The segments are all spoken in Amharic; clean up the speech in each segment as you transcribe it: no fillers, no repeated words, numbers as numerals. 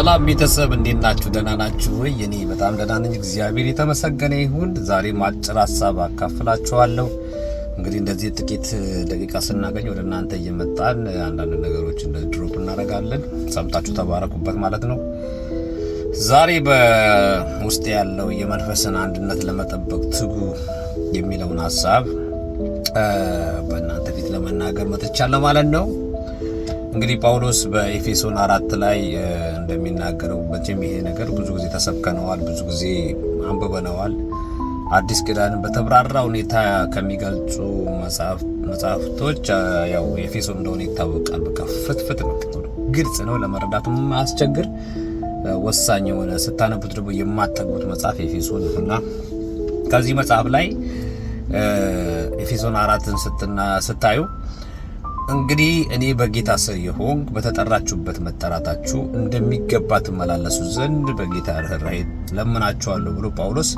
ሰላም ቤተሰብ፣ እንዴት ናችሁ? ደህና ናችሁ ወይ? እኔ በጣም ደህና ነኝ፣ እግዚአብሔር የተመሰገነ ይሁን። ዛሬም አጭር ሀሳብ አካፍላችኋለሁ። እንግዲህ እንደዚህ ጥቂት ደቂቃ ስናገኝ ወደ እናንተ እየመጣን አንዳንድ ነገሮች እንደ drop እናደርጋለን። ሰምታችሁ ተባረኩበት ማለት ነው። ዛሬ በውስጥ ያለው የመንፈስን አንድነት ለመጠበቅ ትጉ የሚለውን ሀሳብ በእናንተ ፊት ለመናገር መጥቻለሁ ማለት ነው። እንግዲህ ጳውሎስ በኤፌሶን 4 ላይ እንደሚናገረው፣ መቼም ይሄ ነገር ብዙ ጊዜ ተሰብከነዋል፣ ብዙ ጊዜ አንብበነዋል። አዲስ ኪዳንን በተብራራ ሁኔታ ከሚገልጹ መጽሐፍቶች ያው ኤፌሶን እንደሆነ ይታወቃል። በቃ ፍትፍት ነው፣ ግልጽ ነው፣ ለመረዳት የማያስቸግር፣ ወሳኝ የሆነ፣ ስታነቡት ደግሞ የማትጠግቡት መጽሐፍ ኤፌሶን ነው። እና ከዚህ መጽሐፍ ላይ ኤፌሶን 4ን ስታዩ እንግዲህ እኔ በጌታ እስር የሆንኩ በተጠራችሁበት መጠራታችሁ እንደሚገባ ትመላለሱ ዘንድ በጌታ ርኅራኄ ለምናችኋለሁ ብሎ ጳውሎስ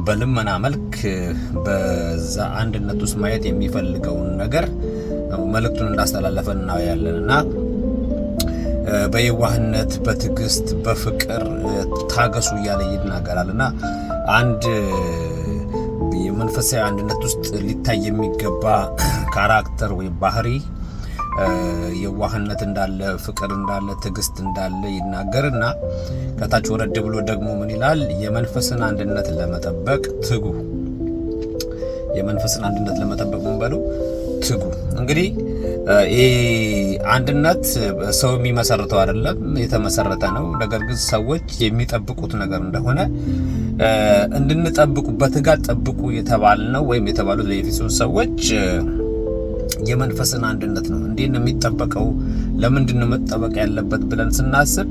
በልመና መልክ በዛ አንድነት ውስጥ ማየት የሚፈልገውን ነገር መልእክቱን እንዳስተላለፈ እናያለን። እና በየዋህነት፣ በትዕግስት፣ በፍቅር ታገሱ እያለ ይናገራል። እና አንድ የመንፈሳዊ አንድነት ውስጥ ሊታይ የሚገባ character ወይም ባህሪ የዋህነት እንዳለ፣ ፍቅር እንዳለ፣ ትዕግስት እንዳለ ይናገርና ከታች ወረድ ብሎ ደግሞ ምን ይላል? የመንፈስን አንድነት ለመጠበቅ ትጉ። የመንፈስን አንድነት ለመጠበቅ ምን በሉ? ትጉ። እንግዲህ ይህ አንድነት ሰው የሚመሰርተው አይደለም፣ የተመሰረተ ነው። ነገር ግን ሰዎች የሚጠብቁት ነገር እንደሆነ፣ እንድንጠብቁ በትጋት ጠብቁ የተባልነው ወይም የተባሉት ለኤፌሶን ሰዎች የመንፈስን አንድነት ነው። እንዴት ነው የሚጠበቀው? ለምንድን ነው መጠበቅ ያለበት ብለን ስናስብ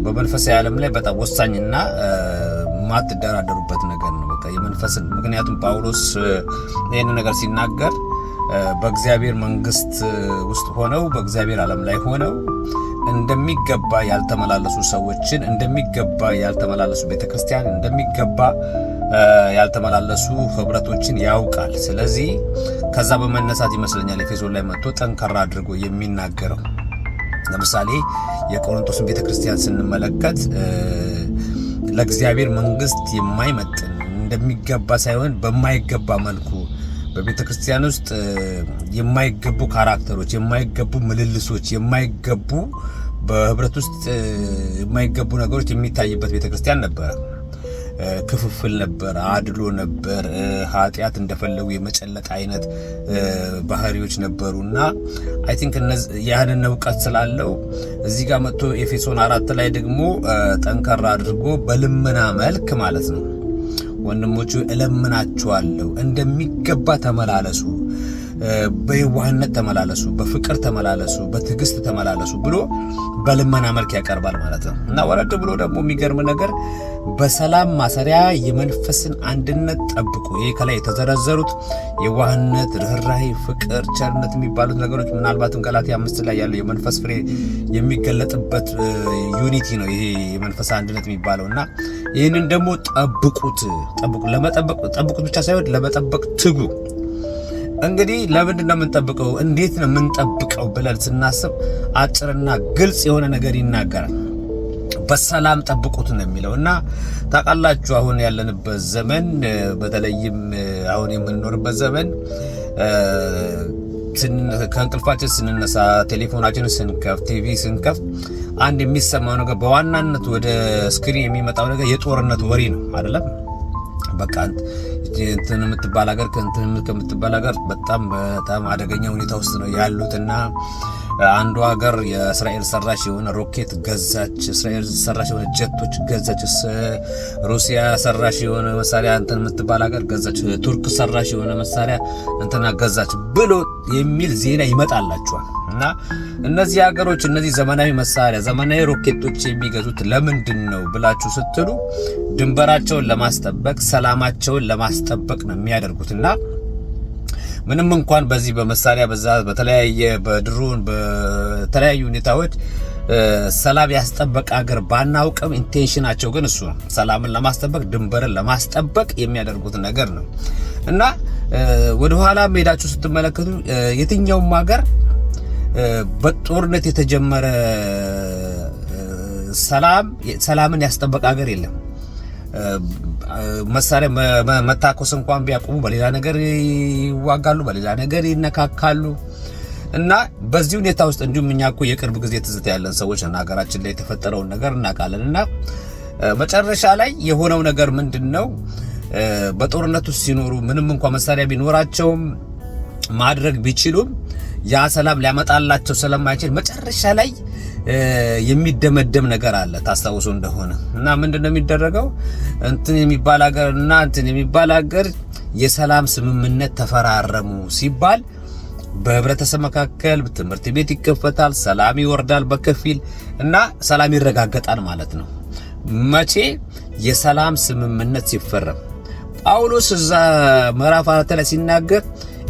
በመንፈሳዊ ዓለም ላይ በጣም ወሳኝና ማትደራደሩበት ነገር ነው። በቃ የመንፈስን፣ ምክንያቱም ጳውሎስ ይህን ነገር ሲናገር በእግዚአብሔር መንግስት ውስጥ ሆነው፣ በእግዚአብሔር ዓለም ላይ ሆነው እንደሚገባ ያልተመላለሱ ሰዎችን፣ እንደሚገባ ያልተመላለሱ ቤተክርስቲያን፣ እንደሚገባ ያልተመላለሱ ህብረቶችን ያውቃል። ስለዚህ ከዛ በመነሳት ይመስለኛል ኤፌሶን ላይ መጥቶ ጠንከራ አድርጎ የሚናገረው። ለምሳሌ የቆሮንቶስን ቤተክርስቲያን ስንመለከት ለእግዚአብሔር መንግስት የማይመጥን፣ እንደሚገባ ሳይሆን በማይገባ መልኩ በቤተ ክርስቲያን ውስጥ የማይገቡ character ኦች፣ የማይገቡ ምልልሶች፣ የማይገቡ፣ በህብረት ውስጥ የማይገቡ ነገሮች የሚታይበት ቤተ ክርስቲያን ነበረ። ክፍፍል ነበር፣ አድሎ ነበር፣ ኃጢአት እንደፈለጉ የመጨለጥ አይነት ባህሪዎች ነበሩና I think ያንን እውቀት ስላለው እዚህ ጋር መጥቶ ኤፌሶን 4 ላይ ደግሞ ጠንከር አድርጎ በልመና መልክ ማለት ነው፣ ወንድሞቹ እለምናችኋለሁ፣ እንደሚገባ ተመላለሱ፣ በየዋህነት ተመላለሱ፣ በፍቅር ተመላለሱ፣ በትዕግስት ተመላለሱ ብሎ በልመና መልክ ያቀርባል ማለት ነው። እና ወረድ ብሎ ደግሞ የሚገርም ነገር በሰላም ማሰሪያ የመንፈስን አንድነት ጠብቁ። ይሄ ከላይ የተዘረዘሩት የዋህነት፣ ርኅራሄ፣ ፍቅር፣ ቸርነት የሚባሉት ነገሮች ምናልባትም ገላትያ 5 ላይ ያለው የመንፈስ ፍሬ የሚገለጥበት unity ነው ይሄ የመንፈስ አንድነት የሚባለው። እና ይህንን ደግሞ ጠብቁት፣ ጠብቁ፣ ለመጠበቅ ጠብቁት ብቻ ሳይሆን ለመጠበቅ ትጉ። እንግዲህ ለምንድን ነው የምንጠብቀው? እንዴት ነው የምንጠብቀው ብለን ስናስብ አጭርና ግልጽ የሆነ ነገር ይናገራል። በሰላም ጠብቁት ነው የሚለው። እና ታውቃላችሁ፣ አሁን ያለንበት ዘመን፣ በተለይም አሁን የምንኖርበት ዘመን፣ ከእንቅልፋችን ስንነሳ፣ ቴሌፎናችንን ስንከፍት፣ ቲቪ ስንከፍት አንድ የሚሰማው ነገር፣ በዋናነት ወደ screen የሚመጣው ነገር የጦርነት ወሬ ነው፣ አይደለም? በቃ እንትን የምትባል ሀገር ከእንትን ከምትባል ሀገር በጣም በጣም አደገኛ ሁኔታ ውስጥ ነው ያሉትና አንዱ ሀገር የእስራኤል ሰራሽ የሆነ ሮኬት ገዛች፣ እስራኤል ሰራሽ የሆነ ጀቶች ገዛች፣ ሩሲያ ሰራሽ የሆነ መሳሪያ እንትን የምትባል ሀገር ገዛች፣ ቱርክ ሰራሽ የሆነ መሳሪያ እንትና ገዛች ብሎ የሚል ዜና ይመጣላችኋል። እና እነዚህ ሀገሮች እነዚህ ዘመናዊ መሳሪያ፣ ዘመናዊ ሮኬቶች የሚገዙት ለምንድን ነው ብላችሁ ስትሉ ድንበራቸውን ለማስጠበቅ፣ ሰላማቸውን ለማስጠበቅ ነው የሚያደርጉት። እና ምንም እንኳን በዚህ በመሳሪያ በዛ በተለያየ በድሮን በተለያዩ ሁኔታዎች ሰላም ያስጠበቀ ሀገር ባናውቅም intention ኣቸው ግን እሱ ነው። ሰላምን ለማስጠበቅ፣ ድንበርን ለማስጠበቅ የሚያደርጉት ነገር ነው። እና ወደ ኋላ ሄዳችሁ ስትመለከቱ የትኛውም ሀገር በጦርነት የተጀመረ ሰላምን ያስጠበቀ ሀገር የለም። መሳሪያ መታኮስ እንኳን ቢያቆሙ በሌላ ነገር ይዋጋሉ፣ በሌላ ነገር ይነካካሉ። እና በዚህ ሁኔታ ውስጥ እንዲሁም እኛ እኮ የቅርብ ጊዜ ትዝታ ያለን ሰዎች እና ሀገራችን ላይ የተፈጠረውን ነገር እናውቃለን። እና መጨረሻ ላይ የሆነው ነገር ምንድን ነው? በጦርነት ውስጥ ሲኖሩ ምንም እንኳን መሳሪያ ቢኖራቸውም ማድረግ ቢችሉም ያ ሰላም ሊያመጣላቸው ስለማይችል መጨረሻ ላይ የሚደመደም ነገር አለ፣ ታስታውሱ እንደሆነ። እና ምንድነው የሚደረገው? እንትን የሚባል ሀገር እና እንትን የሚባል ሀገር የሰላም ስምምነት ተፈራረሙ ሲባል በህብረተሰብ መካከል ትምህርት ቤት ይከፈታል፣ ሰላም ይወርዳል በከፊል እና ሰላም ይረጋገጣል ማለት ነው። መቼ? የሰላም ስምምነት ሲፈረም። ጳውሎስ እዛ ምዕራፍ 4 ላይ ሲናገር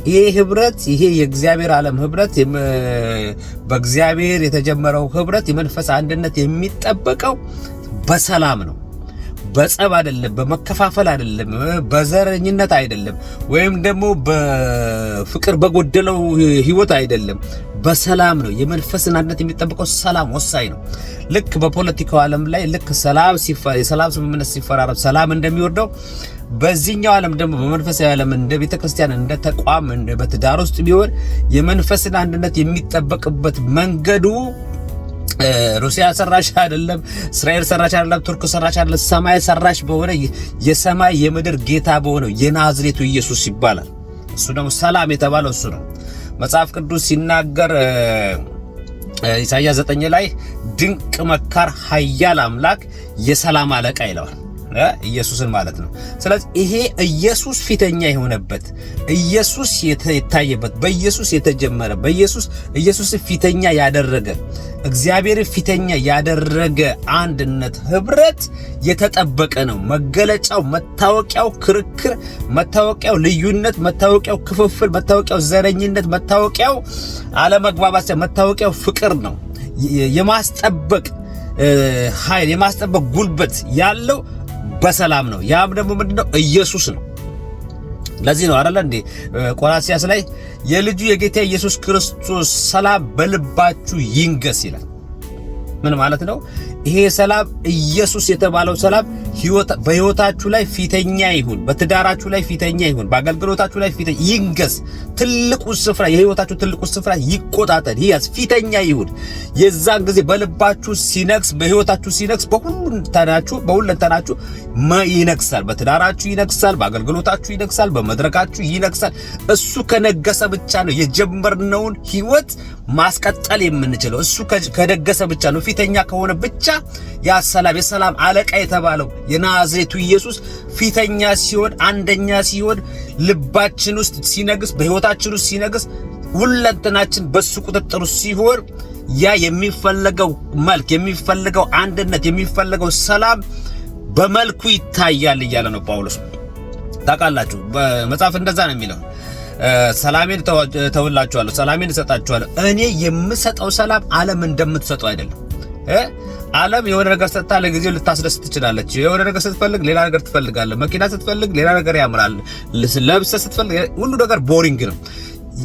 ይሄ ህብረት፣ ይሄ የእግዚአብሔር ዓለም ህብረት፣ በእግዚአብሔር የተጀመረው ህብረት፣ የመንፈስ አንድነት የሚጠበቀው በሰላም ነው። በጸብ አይደለም፣ በመከፋፈል አይደለም፣ በዘረኝነት አይደለም፣ ወይም ደግሞ በፍቅር በጎደለው ህይወት አይደለም፣ በሰላም ነው። የመንፈስን አንድነት የሚጠበቀው ሰላም ወሳኝ ነው። ልክ በፖለቲካው ዓለም ላይ ልክ የሰላም ስምምነት ሲፈራረም ሰላም እንደሚወርደው በዚህኛው ዓለም ደግሞ በመንፈሳዊ ዓለም እንደ ቤተክርስቲያን፣ እንደ ተቋም፣ እንደ በትዳር ውስጥ ቢሆን የመንፈስን አንድነት የሚጠበቅበት መንገዱ ሩሲያ ሰራሽ አይደለም፣ እስራኤል ሰራሽ አይደለም፣ ቱርክ ሰራሽ አይደለም፣ ሰማይ ሰራሽ በሆነ የሰማይ የምድር ጌታ በሆነው የናዝሬቱ ኢየሱስ ይባላል። እሱ ደግሞ ሰላም የተባለው እሱ ነው። መጽሐፍ ቅዱስ ሲናገር ኢሳይያስ 9 ላይ ድንቅ መካር፣ ኃያል አምላክ፣ የሰላም አለቃ ይለዋል ኢየሱስን ማለት ነው። ስለዚህ ይሄ ኢየሱስ ፊተኛ የሆነበት፣ ኢየሱስ የታየበት፣ በኢየሱስ የተጀመረ፣ በኢየሱስ ኢየሱስ ፊተኛ ያደረገ፣ እግዚአብሔር ፊተኛ ያደረገ አንድነት ህብረት የተጠበቀ ነው። መገለጫው፣ መታወቂያው ክርክር፣ መታወቂያው ልዩነት፣ መታወቂያው ክፍፍል፣ መታወቂያው ዘረኝነት፣ መታወቂያው አለመግባባት፣ መታወቂያው ፍቅር ነው። የማስጠበቅ ኃይል፣ የማስጠበቅ ጉልበት ያለው በሰላም ነው። ያም ደግሞ ምንድነው? ኢየሱስ ነው። ለዚህ ነው አይደለ እንዴ ቆላስይስ ላይ የልጁ የጌታ ኢየሱስ ክርስቶስ ሰላም በልባችሁ ይንገስ ይላል። ምን ማለት ነው? ይሄ ሰላም፣ ኢየሱስ የተባለው ሰላም በህይወታችሁ ላይ ፊተኛ ይሁን፣ በትዳራችሁ ላይ ፊተኛ ይሁን፣ በአገልግሎታችሁ ላይ ፊተኛ ይንገስ። ትልቁ ስፍራ፣ የህይወታችሁ ትልቁ ስፍራ ይቆጣጠር፣ ይያዝ፣ ፊተኛ ይሁን። የዛን ጊዜ በልባችሁ ሲነግስ፣ በህይወታችሁ ሲነግስ፣ በሁለንተናችሁ ይነግሳል። በትዳራችሁ ይነግሳል፣ በአገልግሎታችሁ ይነግሳል፣ በመድረካችሁ ይነግሳል። እሱ ከነገሰ ብቻ ነው የጀመርነውን ህይወት ማስቀጠል የምንችለው። እሱ ከነገሰ ብቻ ነው፣ ፊተኛ ከሆነ ብቻ። ያ ሰላም፣ የሰላም አለቃ የተባለው የናዝሬቱ ኢየሱስ ፊተኛ ሲሆን፣ አንደኛ ሲሆን፣ ልባችን ውስጥ ሲነግስ፣ በህይወታችን ውስጥ ሲነግስ፣ ሁለንተናችን በሱ ቁጥጥር ሲሆን ያ የሚፈለገው መልክ፣ የሚፈለገው አንድነት፣ የሚፈለገው ሰላም በመልኩ ይታያል እያለ ነው ጳውሎስ። ታውቃላችሁ፣ በመጽሐፍ እንደዛ ነው የሚለው። ሰላሜን እተውላችኋለሁ፣ ሰላሜን እሰጣችኋለሁ። እኔ የምሰጠው ሰላም ዓለም እንደምትሰጠው አይደለም። ዓለም የሆነ ነገር ሰጥታ ለጊዜው ልታስደስት ትችላለች። የሆነ ነገር ስትፈልግ ሌላ ነገር ትፈልጋለህ። መኪና ስትፈልግ ሌላ ነገር ያምራል። ለብሰህ ስትፈልግ ሁሉ ነገር boring ነው።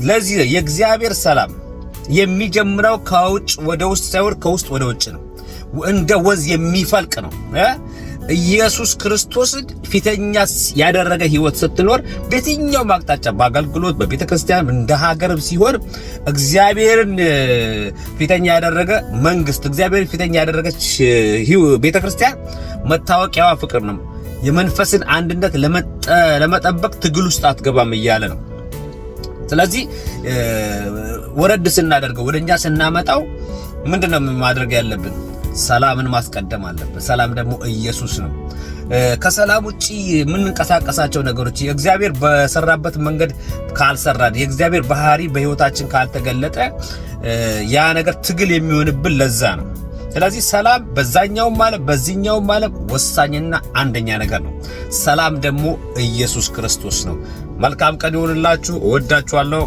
ለዚህ የእግዚአብሔር ሰላም የሚጀምረው ከውጭ ወደ ውስጥ ሳይሆን ከውስጥ ወደ ውጭ ነው። እንደ ወንዝ የሚፈልቅ ነው። ኢየሱስ ክርስቶስን ፊተኛ ያደረገ ህይወት ስትኖር በየትኛውም አቅጣጫ፣ በአገልግሎት፣ በቤተ ክርስቲያን፣ እንደ ሀገርም ሲሆን እግዚአብሔርን ፊተኛ ያደረገ መንግስት፣ እግዚአብሔርን ፊተኛ ያደረገች ቤተ ክርስቲያን መታወቂያዋ ፍቅር ነው። የመንፈስን አንድነት ለመጠበቅ ትግል ውስጥ አትገባም እያለ ነው። ስለዚህ ወረድ ስናደርገው፣ ወደኛ ስናመጣው ምንድነው ማድረግ ያለብን? ሰላምን ማስቀደም አለብን። ሰላም ደግሞ ኢየሱስ ነው። ከሰላም ውጪ የምንንቀሳቀሳቸው ነገሮች የእግዚአብሔር በሰራበት መንገድ ካልሰራን፣ የእግዚአብሔር ባህሪ በህይወታችን ካልተገለጠ ያ ነገር ትግል የሚሆንብን ለዛ ነው። ስለዚህ ሰላም በዛኛውም ዓለም በዚህኛውም ዓለም ወሳኝና አንደኛ ነገር ነው። ሰላም ደግሞ ኢየሱስ ክርስቶስ ነው። መልካም ቀን ይሁንላችሁ። እወዳችኋለሁ።